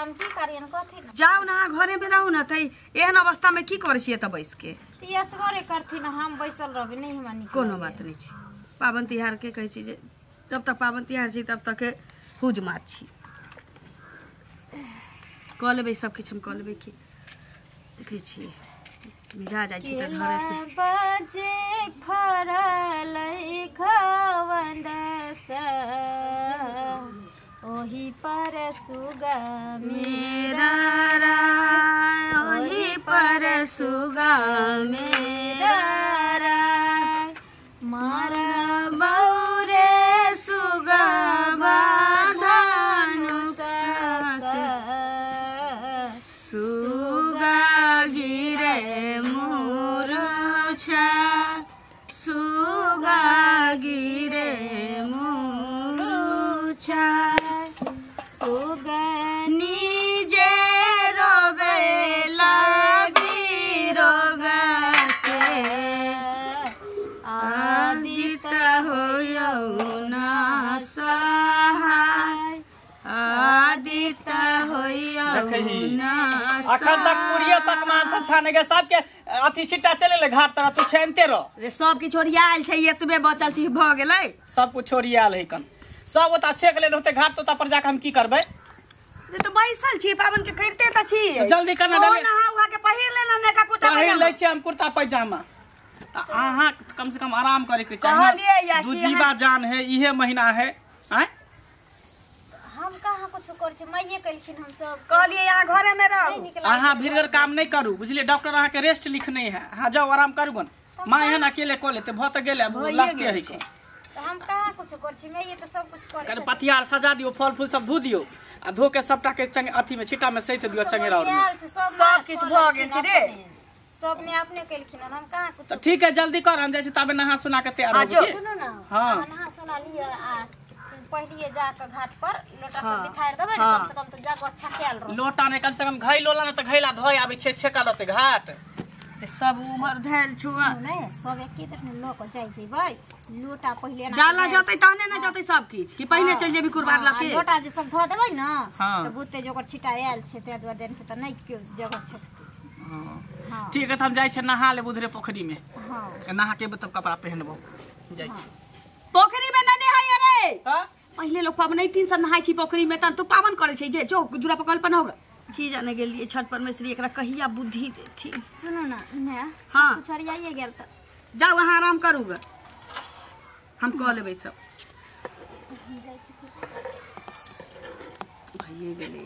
हम की करियन कथि जाउ ना घरे में रहू ना त एहन अवस्था में की करै छियै त बैस के त असगरे करथिन हम बैसल रहबै नहीं हमरा निक कोनो बात नहीं छै। पाबनि तिहार के कहै छी जे जब तक पाबनि तिहार छी तब तक हुज मात छी कऽ लेबै सब किछु हम कऽ लेबै की देखै छियै मिझा जाइ छी तऽ घरे बजे फरल खवंद से ओही पर सुगा मेरा राय ओही पर सुगा मेरा राय मारा बौरे सुगा बाधनु सुगा गिरे मुरुछा सुगा गिरे मुरुछा सुगनी जे रोबेला बिरोग से आदित होयौ ना सहाय आदित होयौ ना अखन तक पूरिये पकवान सब छाने के सबके अथी छिट्टा चले ले घाट तरह तू छानते रह रे सब किछु ओरियायल छै एतबे बचल छै भ गेलै सब कुछ ओरियायल है कन सब ओता छेक ले होते घाट तोता पर जाके हम की करबै रे तो बैसल छी पाबन के करिते त छी जल्दी करना डाले नहा उहा के पहिर लेना ने का कुर्ता पहिर लै छी हम कुर्ता पैजामा। अहाँ कम से कम आराम करे के चाही दू जीवा जान है इहे महीना है आय हम कहाँ कुछ कर छी माइये कहलखिन हम सब कहलिए यहाँ घरे में रहू अहाँ भीरगर काम नहीं करू बुझलिए डॉक्टर अहाँ के रेस्ट लिखने है अहाँ जाओ आराम करू गन माँ एहन अकेले कऽ लेते भ त गेलै अब लास्ट है त हम कहाँ कुछ कर छी माइये त सब कुछ कर कन पतियार सजा दियो फल फूल सब धो दियो आ धो के सबटा के चंग अथी में छिटा में सैत दियो चंगेरा और सब किछ भ गेल छै रे सब में अपने कहलखिन हम कहाँ कुछ त ठीक है जल्दी कर हम जाइ छी ताबे नहा सुना के तैयार हो जो सुनू ना हां नहा सुना लियो आ पहलिए जाके घाट पर लोटा सब बिथार देबै ने कम से कम त जागो अच्छा ख्याल रह लोटा ने कम से कम घई लोला ने त घैला धोय आबै छै छेका लते घाट सब उमर धैल छुआ नै सब एके तरह ने ल के जाय जेबै लोटा पहिले ना डाला जतै तहने ना जतै सब किछ कि पहिने चल जेबी कुरबार लके लोटा जे सब धो देबै ना त बुते जे ओकर छिटा आयल छै ते दुआर देन छै त नै केओ जगह छेकतै। हां ठीक है त हम जाय छै नहा लेब उधरे पोखरी में। हां नहा के तब कपड़ा पहनबो जाय छी पोखरी में न नहाय रे। हां पहिले लोग पबनैतिन सब नहाय छी पोखरी में तहन तू पावन करे छै जे जो दूरा पर कल्पना होगा की जाने गेलिए छठ परमेश्वरी एकरा कहिया बुद्धि देथी। सुनू ना ने हां सब कुछ ओरियाइए गेल त जाओ अहाँ आराम करू ग हम कऽ लेबै सब भइए गेलै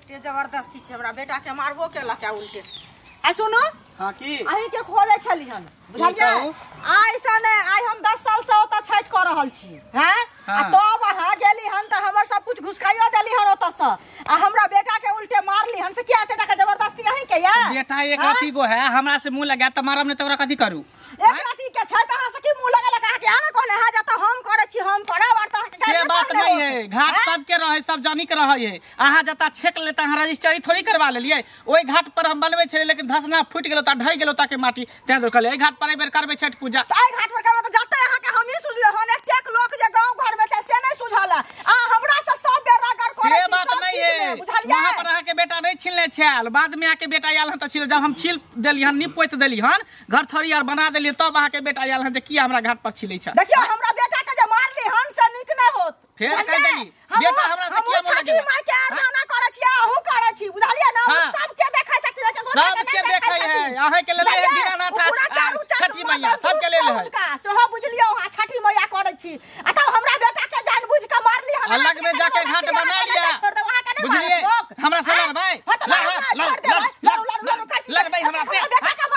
ते जबरदस्ती छै हमरा बेटा के मारबो केलक उल्टे। आ सुनू हां की अहीं के खोले छली हन बुझलियै आइ से नै आइ हम 10 साल से ओतऽ छठि कऽ रहल छी हैं आ तब अहाँ गेली हन त हमर सब कुछ घुसकाइयो देली हन ओतऽ से आ हमरा बेटा के उल्टे मारली हन से किया एते टाका जबरदस्ती अहीं के या बेटा एक अथी गो है हमरा से मुंह लगा त मारब नै त ओकरा कथी करू एक राती के छै त अहाँ से की मुंह लगेलक अहाँ के आना कहने हां जत हम करै छी हम करब और त से बात नहीं है घाट सब के रहे सब जानी के रहे है अहाँ जता छेक लेता अहाँ रजिस्ट्री थोड़ी करवा लेलिए ओई घाट पर हम बनबै छलिए लेकिन धसना फूट गेलो त ढहि गेलो ताके माटी तें दुआरे कहलिए एहि घाट पर एहि बेर करबै छठ पूजा त एहि घाट पर करबै त जते अहाँ के हमही सुझले हन एतेक लोक जे गांव घर में छै से नहीं सुझल आ हमरा से सब बेर रगड़ करै से बात नहीं है वहां पर अहाँ के बेटा नहीं छिलने छल बाद में आके बेटा आयल हन त छिल जब हम छिल देली हन नीप पोति देली हन घर थोड़ी आर बना देली तब अहाँ के बेटा आयल हन जे किया हमरा घाट पर छिलै छ। देखियो हमरा बेटा के जे मारली हन से नीक नहीं होत फेर कह देली बेटा हमरा से किया बोल छठी माई के आराधना करै छी अहू करै छी बुझलियै ना सब के देखै छथि सब के देखै है अहाँ के लेल है दीनानाथ छठी मैया सब के लेल है सेहो बुझलियौ अहाँ छठी मैया करै छी आ तब हमरा बेटा के जानबूझ के मारली हन अलग में जाके घाट बना लिया बुझलियै हमरा से लड़बै लड़बै हमरा से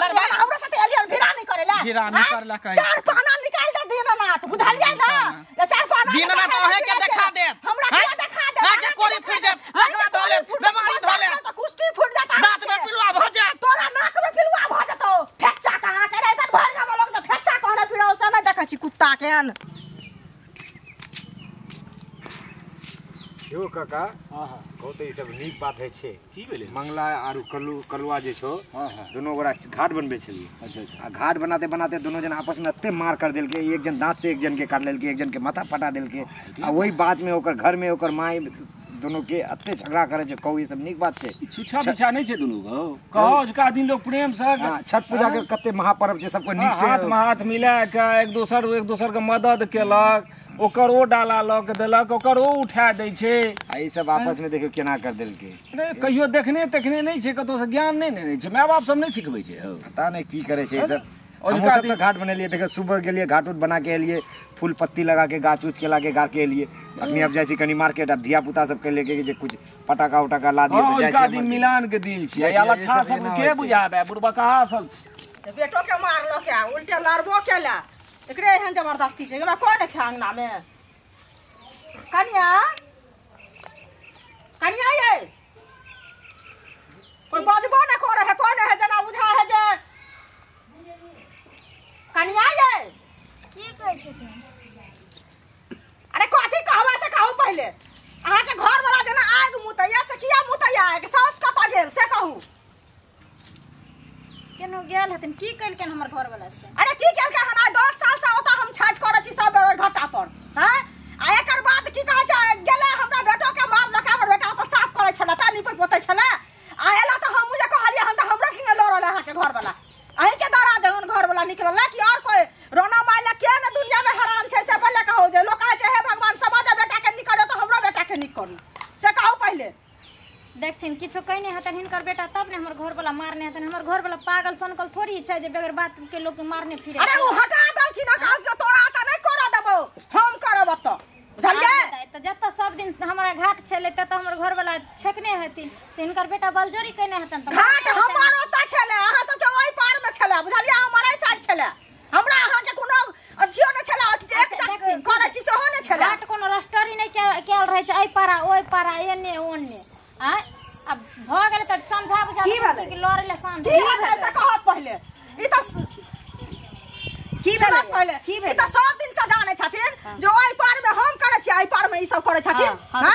लड़बै हमरा से एलियन भिरानी करेला भिरानी करला कहे चार पाना निकाल दे दीनानाथ बुझलियै ना चार पाना दीनानाथ अहे के देखा दे हमरा के देखा दे आके कोरी फुट जात लगवा धोले बेमारी धोले त कुश्ती फुट जात दांत में पिलुआ भ जात तोरा नाक में पिलुआ भ जतो फेच्चा कहां के रे इधर भर गाम लोग त फेच्चा कहने फिरो से नै देखै छी कुत्ता के अन यो काका कहू तऽ ई सब नीक बात होइ छै की भेलै मंगला आरू कल्लू कलुआ जे छौ हां हां दोनों गोरा घाट बनबै छलियै। अच्छा अच्छा आ घाट बनाते बनाते दोनों जन आपस में एते मार कर देलकै एक जन दांत से एक जन के काट लेलकै एक जन के माथा फटा देलकै आ वही बात में ओकर घर में ओकर माय दोनों के अत्ते झगड़ा करे छै। कहू ई सब नीक बात छै? छुछा पीछा नहीं छै दुनू गो। कहो अजुका दिन लोग प्रेम से छठ पूजा के कते महापर्व छै, सबको नीक से हाथ में हाथ मिला के एक दोसर के मदद केलक, ओकर ओ डाला लऽ के देलक, ओकर ओ उठा दै छै। आ ई सब आपस में देखियो केना कर देलकै। नहीं कहियो देखने तखने नहीं छै, कतौ से ज्ञान नहीं ने छै, माय बाप सब नहीं सिखबै छै। पता नहीं की करे छै ई सब। हमहूँ सब तऽ घाट बनेलियै, देखियौ सुबह गेलियै घाट उट बना के एलियै, फूल पत्ती लगा के गाछ उछ के ला के गाड़ के एलियै। अखनी आब जाइ छी कनी मार्केट, आब धिया पुता सबके लेके जे कुछ पटाखा उटाखा ला दियौ तऽ जाइ छी। दिन मिलान के दिन छियै, या लच्छा सब के बुझाबे बुढ़बकहा सब। बेटो के मारलक या उल्टे लड़बो केला, एकरे एहन जबरदस्ती छै। हमरा कोन छै अंगना में? कनिया कनिया ये कोई बजबो न करे है, कोन है जना बुझा है जे कनिया ये की कहै छथिन? अरे कथी कहबा से कहू पहिले। अहाँ के घर वाला जना आग मुतैया से किया मुतैया, के साउस कतऽ गेल से कहू। केनो गेल हथिन? की केलकन हमर घर वाला से? अरे की केलकै हन? आइ 10 साल से ओतऽ हम छठ करै छी सब बेर घाटा पर, हैं? आ एकर बाद की कहै छै गेलै हमरा बेटो के मारलक, हमर बेटा अपन साफ करै छलै त निपै पोतै छलै। आ एला तऽ हमहूँ जे कहलियै हन तऽ हमरा संगे लड़ल अहाँ के घर वाला। अहीं के डरा देहन घर वाला निकलल कि और कोई रोना माइला के ने दुनिया में हराम छै से पहिले कहू। जे लोक कहै छै हे भगवान समाज बेटा के नीक करू तऽ हमरो बेटा के नीक करू, से कहू पहिले। देखथिन किछो कहने हतन हिनकर बेटा तब ने हमर घर वाला मारने हतन। हमर घर वाला पागल सनकल थोड़ी छै जे बगैर बात के लोग के मारने फिरे। अरे उ हटा देलखिन कहल जे तोरा त नहीं करऽ देबौ, हम करब ओतऽ, बुझलियै? त जतऽ सब दिन हमरा घाट छलै ततऽ हमर घर वाला छेकने हथिन, त हिनकर बेटा बलजोरी केने हतन। त घाट हमर ओतऽ छलै, अहाँ सबके ओहि पार में छलै, बुझलियै? हमर एहि साइड छलै, हमरा अहाँ के कोनो अथियो नै छलै, एकटा करै छी सेहो नै छलै। घाट कोनो रस्टरी नै कयल रहै छै, एहि पारा ओहि पारा एने ओने। आँय अब भऽ गेलै तऽ समझा बुझा कि लड़ै लए शांत की भेलै से कहत पहिले। ई तऽ की भेलै पहिले? ई तऽ सब दिन से जानै छथिन जे ओहि पार में हम करै छी, एहि पार में ई सब करै छथिन।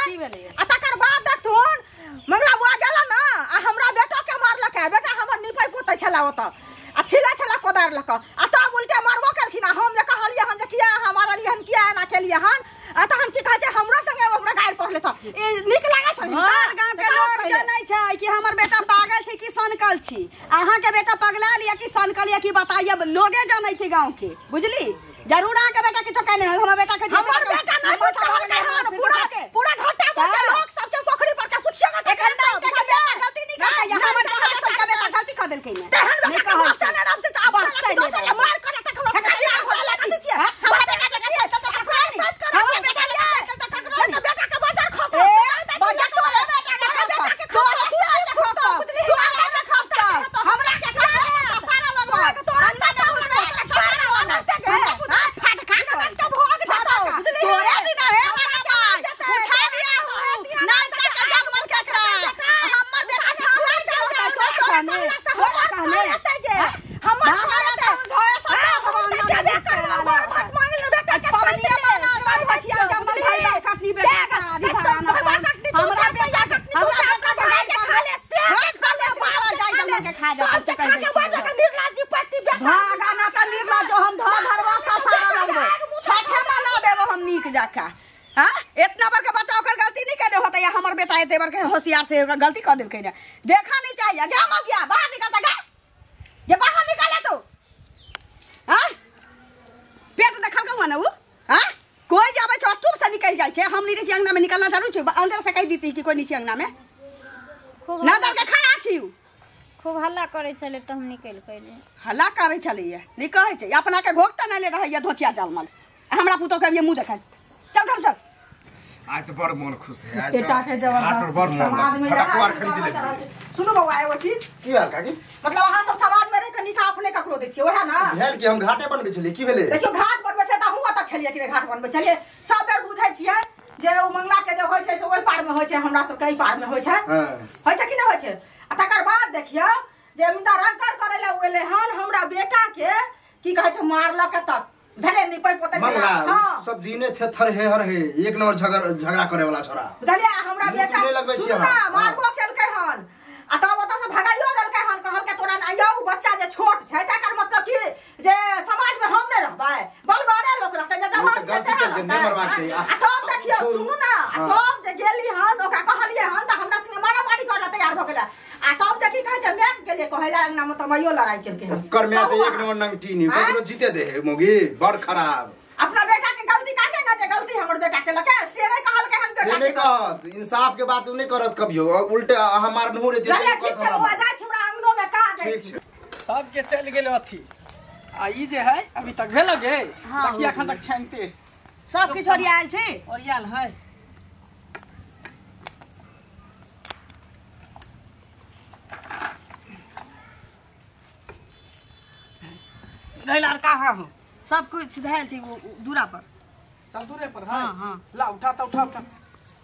की भेलै? आ तकर बाद देखथुन मंगला बुआ गेला ना आ हमरा बेटो के मारलक। बेटा हमर निपै पोतै छलै ओतऽ आ छिलै छलै कोदारि लऽ कऽ, आ तब उल्टे मारबो केलखिन। आ हम जे कहलियै हन जे किया अहाँ मारलियै हन, किया एना केलियै हन, आ तहन की कहै छै हमरो संगे हमरा गारि पढ़ले। तऽ ई नीक लागै छै? हर गांव के लोग जानै छै कि हमर बेटा पागल छै कि सनकल छी। अहाँ के बेटा पगला लिया कि सनकल या कि बताइए, लोगे जानै छै गांव के, बुझली? जरूर अहाँ के बेटा किछो कहने हन। हमर बेटा के हमर बेटा नहीं कुछ कहलकै हन, पूरा पूरा घाटा पर के लोग सब के पोखरी पर के पुछियो के एकर नहीं के बेटा गलती नहीं करतै, हमर जहां सब के बेटा गलती कर देलकै ने। तेहन बेटा के बक्सा ने राम से आब दोसर के मार कर तक हमरा कथी छियै? हमरा बेटा के त ककरो नहीं, हमरा बेटा के त ककरो नहीं। बेटा के बाजार खसो, बाजार तोरे बेटा के खसो, तोरे से खसो, तोरे के खसो, हमरा के खसो, सारा लगवा तोरा से सारा लगते के फट खा के त भोग जाता, बुझली? तोरे दिन रे राणा भाई उठा लिया हूं नाच के जलमल के करा हमर बेटा ठहरा छै तो कहने तोरा कहने हमर घरे धोए सब जेबे करलो बड़ भात मांगल बेटा के पवनिया माना बाद हचिया जंगल भाई बाप कटनी बेटा सारा दी भराना हमरा बेटा हमरा बेटा भाई के खा ले से खा ले बाबा जाय जंगल के खा जा सब खा के बैठ के निर्लाज जी पति बेटा भागा ना त निर्लाज जो हम ढो भरवा सा सारा लगबो छठे मना देबो हम नीक जाका। हां इतना बड़का बच्चा ओकर गलती नहीं केने होता या हमर बेटा एते बड़का होशियार से गलती कर देलकै ने। देखा नहीं चाहिए गा मत गया बाहर निकलता गा जे बाहर निकले तो हां पेट देखल कौन है उ? हां कोई जाबे छै टूप से निकल जाइ छै। हम नहीं रहै छी अंगना में, निकलना जरूर छै, अंदर से कहि दीती कि कोई नहीं छै अंगना में, नजर के खड़ा छी। खूब हल्ला करै छलै तऽ हम निकलि गेलियै। हल्ला करै छलैया नहीं कहै छै, अपना के घोक तऽ नहि ले रहैया धोचिया जलमल। हमरा पुतोह के मुँह देखै, चल घर चल। आज तो बड़ मन खुश है, आज बेटा के जबरदस्ती बड़ मन समाज में फटाकुआ खरीद ले। सुनू बौआ एगो चीज की भेल काकी? मतलब अहाँ सब समाज में रह के निसाफ नहि ककरो दै छियै, ओएह ना भेल कि हम घाटे बनबै छलियै? की भेलै? देखियौ घाट बनबै छै तऽ अहूँ ओतऽ छलियै कि नहि घाट बनबै छलियै? सब बेर बुझै छियै जे ओ मंगला के जे होइ छै से ओहि पार में होइ छै, हमरा सबके एहि पार में होइ छै, होइ छै कि नहि होइ छै? आ तकर बाद देखियौ जे मुदा रंकर करै लए एलै हन हमरा बेटा के की कहै छै मारलक तब धरे निपै पोतै छलै। हां सब दिने थे थर हे हर हे एक नंबर झगड़ा करे वाला छोरा, बुझलियै? हमरा बेटा सुनू ना मारबो केलकै हन आ तब ओतऽ से भगाइयो देलकै हन, कहलकै तोरा ना यौ बच्चा जे छोट छै तकर मतलब कि जे समाज में हम नहीं रहबै, बलगरे लोक रहतै जे जवान छै से रहतै। आ तब देखियौ सुनू ना, आ तब जे गेली हन ओकरा पहला अंगना में त मइयो लड़ाई केलकै हन। ओकर में त एक नंबर नंगटी नहीं ककरो जीते दे है मोगी बड़ खराब। अपना बेटा के गलती काटे ना जे गलती हमर बेटा के लके से नहीं कहल के हम बेटा से नहीं कहत इंसाफ के बात उ नहीं करत कभियो उल्टे हमार मुंह रे देते। ठीक छै बौआ जाय छी हमरा अंगनो में काज ठीक छै। सब के चल गेल अथी आ ई जे है अभी तक भेल गे बाकी अखन तक छानते सब किछ ओरियाल छै ओरियाल है। नहीं कहाँ हो सब कुछ धैल छै वो दूरा पर सब दूरे पर है। हां हां ला उठा त उठा उठा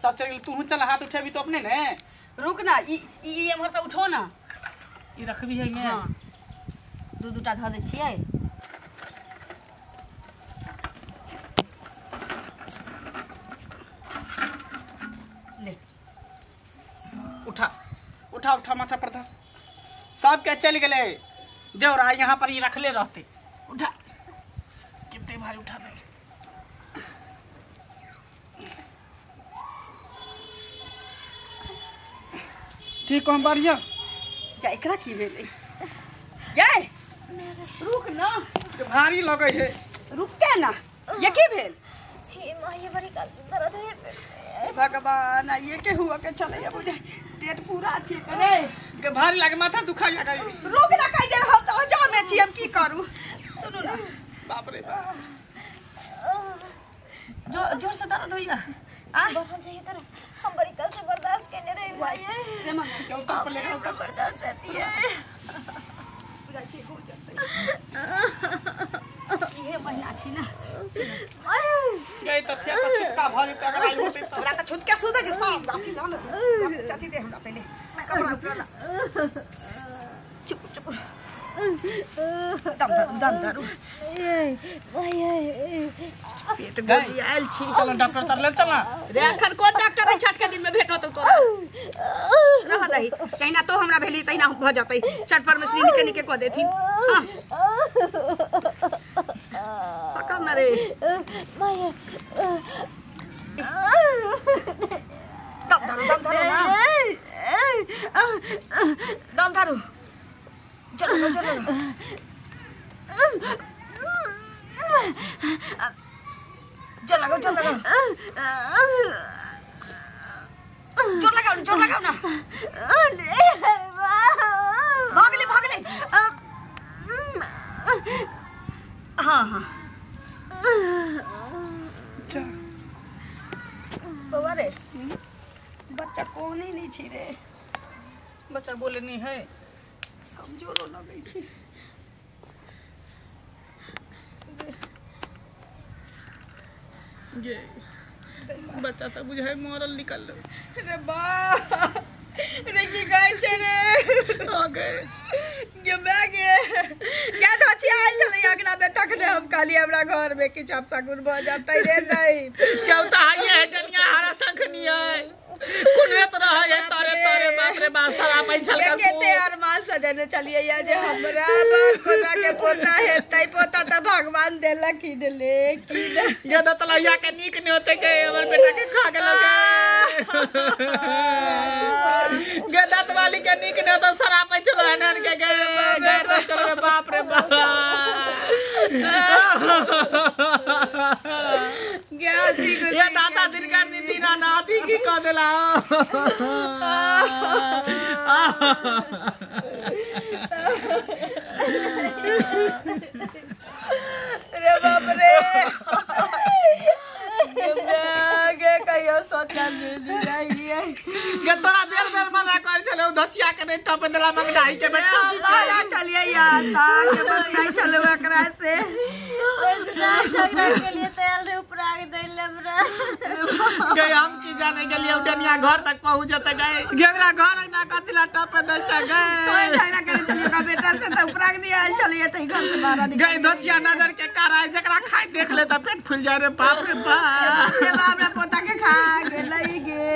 सब चल गेल तू चल हाथ उठेबी तो अपने ने रुक ना ई ई एमहर से उठो ना ई रखबी है में। हां दू दूटा धऽ दै छियै। ले उठा उठा उठा माथा पर धर सब के चल गेले देवरा यहाँ पर ई रखले रहते उठा कितने भारी उठा दे। ठीक हम बढ़िया जा एकरा की भेलै गै रुक ना भारी लगै है रुकते ना ये की भेल हे मां ये बड़ी काल से दर्द है भगवान ये के हुआ के चले बुझे पेट पूरा छी करे के भारी लागे माथा दुखा गई रुक ना कई देर हम तो जाने छी हम की करू सुनू ना बाप रे बाप जोर जोर से दर्द होइया आ बढ़ा चाहिए तरफ हम बड़ी काल से बर्दाश्त करने रहे भाई क्यों तक पर लेकर तक बर्दाश्त आती है पूरा छी हो जतै ये महीना छी ना गई त थिया त छुटका भ जेतै अगर आई होतै त हमरा त छुटका सुधे जे सब जाति जान जाति दे हमरा पहिले कपड़ा उपरा ला चुप चुप दम धरू दम धरू भाई पेट गोली आयल छी चल डॉक्टर तर ले चल रे अखन कोन डॉक्टर है छठ के दिन में भेटो तो तोरा रह दही तहिना तो हमरा भेली तहिना भ जतै छठ पर में श्री निके निके क देथिन। हां पकड़ ना रे भाई दम धरू ना दम धरू चलो चलो जोर लगाओ जोर लगाओ जोर लगाओ जोर लगाओ ना भागले भागले। हाँ हाँ बाबा रे बच्चा कौन ही नहीं छी रे बच्चा बोले नहीं है कमजोरो लगै छी ये बच्चा त बुझाय मरल निकल रे बा रे की कहै छै रे हो गए गे मैं गे क्या धची आयल छलै अगना में तखने हम कहलियै हमरा घर में किछु अपशगुन भ जतै रे नहीं क्यों त आइए है डनिया हरा शंखनी है कुनरे तो रहे है तारे तारे बाप रे बाप सारा पैसा के केते अरमान सजने चलिए या जे हमरा बाप पोता के पोता हेतै पोता त भगवान देलक की देले की दे ये दतलैया के नीक नहीं होते के हमर बेटा के खा गेल के गे दत वाली के नीक नहीं होते सारा पैसा हनन के गे गैर दत चलो रे बाप रे बाप गया जी ये दादा दिनकर नीति ना नाती की कह देला रे बाप रे गे कहियो सोचल नहीं गे तोरा बेर बेर मना कर छले उ धचिया के नहीं टप देला मंगडाई के बेटा लाला चलिए यार ताके बतियाई चलो एकरा से झगड़ा के लिए तेल रे ऊपर आगे दैले हमरा गे हम की जाने गेलिए उडनिया घर तक पहुंच जते गए गेवरा घर ना कथिला टप दे छ गए कोई झगड़ा करे चलिए का बेटा से त ऊपर आगे दिया चलिए त घर से बाहर निकल गए धचिया नजर के कारा जकरा खाई देख ले त पेट फूल जाए रे बाप रे बाप रे बाप रे पोता के खा गेलै गे।